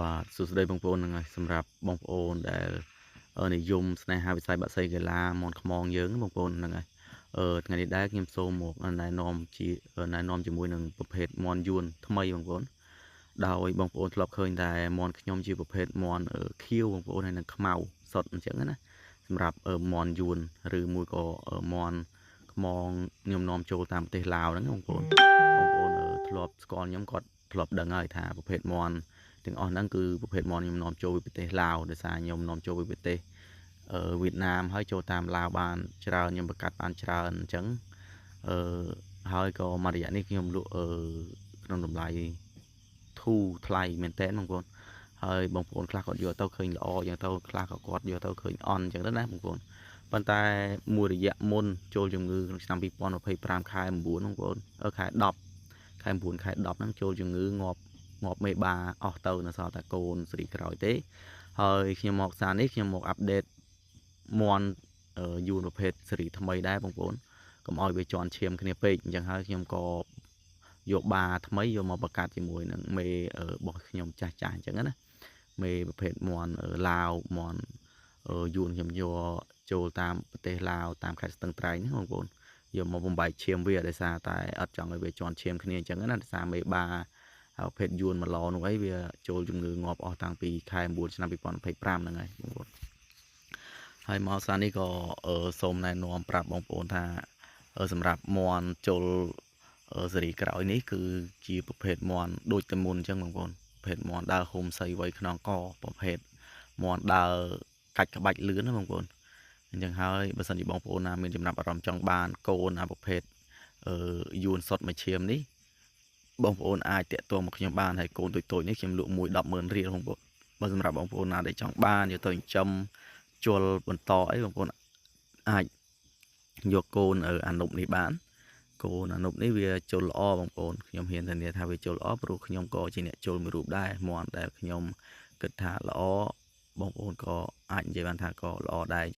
បាទសួស្តីបងប្អូនហ្នឹងហើយសម្រាប់បងប្អូនដែលនិយមស្នេហាវិស័យបាក់សីកីឡាមន់ខ្មងយើងបងប្អូនហ្នឹងហើយថ្ងៃនេះដែរខ្ញុំសូមមកណែនាំជាណែនាំជាមួយនឹងប្រភេទមន់យួនថ្មីបងប្អូនដោយបងប្អូនធ្លាប់ឃើញតែមន់ខ្ញុំជាប្រភេទមន់ខៀវបងប្អូនហើយនឹងខ្មៅសុតអញ្ចឹងណាសម្រាប់មន់យួនឬមួយក៏មន់ខ្មងខ្ញុំនាំចូលតាមប្រទេសឡាវហ្នឹងបងប្អូនបងប្អូនធ្លាប់ស្គាល់ខ្ញុំគាត់ធ្លាប់ដឹងហើយថាប្រភេទមន់ទាំងអស់ហ្នឹងគឺប្រភេទមន់ខ្ញុំនាំចូលពីប្រទេសឡាវដោយសារខ្ញុំនាំចូលពីប្រទេសវៀតណាមហើយចូលតាមឡាវបានច្រើនខ្ញុំបង្កាត់បានច្រើនអញ្ចឹងហើយក៏មួយរយៈនេះខ្ញុំលក់ក្នុងតម្លៃធូរថ្លៃមែនតើបងប្អូនហើយបងប្អូនខ្លះគាត់យកទៅឃើញល្អអញ្ចឹងទៅខ្លះក៏គាត់យកទៅឃើញអន់អញ្ចឹងទៅណាបងប្អូនប៉ុន្តែមួយរយៈមុនចូលជំងឺក្នុងឆ្នាំ2025ខែ9បងប្អូនខែ10ខែ9ខែ10ហ្នឹងចូលជំងឺងាប់មេបាអស់ទៅនៅសល់តែកូនសេរីក្រោយទេហើយខ្ញុំមកសារនេះខ្ញុំមកអាប់ដេតមន់យួនប្រភេទសេរីថ្មីដែរបងប្អូនកុំឲ្យវាជន់ឈាមគ្នាពេកអញ្ចឹងហើយខ្ញុំក៏យកបាថ្មីយកមកបង្កាត់ជាមួយនឹងមេរបស់ខ្ញុំចាស់ចាស់អញ្ចឹងណាមេប្រភេទមន់ឡាវមន់យួនខ្ញុំយកចូលតាមប្រទេសឡាវតាមខេត្តស្ទឹងត្រែងហ្នឹងបងប្អូនយកមកបំបែកឈាមវាដោយសារតែអត់ចង់ឲ្យវាជន់ឈាមគ្នាអញ្ចឹងណាដោយសារមេបាប្រភេទយួនមកឡនោះអីវាចូលជំងឺងាប់អស់តាំងពីខែ9ឆ្នាំ2025ហ្នឹងហើយបងប្អូនហើយមកសារនេះក៏សូមណែនាំប្រាប់បងប្អូនថាសម្រាប់មន់ជុលសេរីក្រោយនេះគឺជាប្រភេទមន់ដូចតែមុនអញ្ចឹងបងប្អូនប្រភេទមន់ដើរហុំសីវ័យខ្នងកប្រភេទមន់ដើរកាច់ក្បាច់លឿនណាបងប្អូនអញ្ចឹងហើយបើសិនជាបងប្អូនណាមានចំណាប់អារម្មណ៍ចង់បានកូនអាប្រភេទយួនសុតមួយឈាមនេះបងប្អូនអាចតាក់ទងមកខ្ញុំបានហើយកូនតូចៗនេះខ្ញុំលក់មួយ100,000រៀលបងប្អូនបើសម្រាប់បងប្អូនណាដែលចង់បានយកទៅចិញ្ចឹមជុលបន្តអីបងប្អូនអាចយកកូនអានុបនេះបានកូនអានុបនេះវាជុលល្អបងប្អូនខ្ញុំហ៊ានធានាថាវាជុលល្អព្រោះខ្ញុំក៏ជាអ្នកជុលមួយរូបដែរមន់ដែលខ្ញុំគិតថាល្អបងប្អូនក៏អាចនិយាយបានថាក៏ល្អដែរ។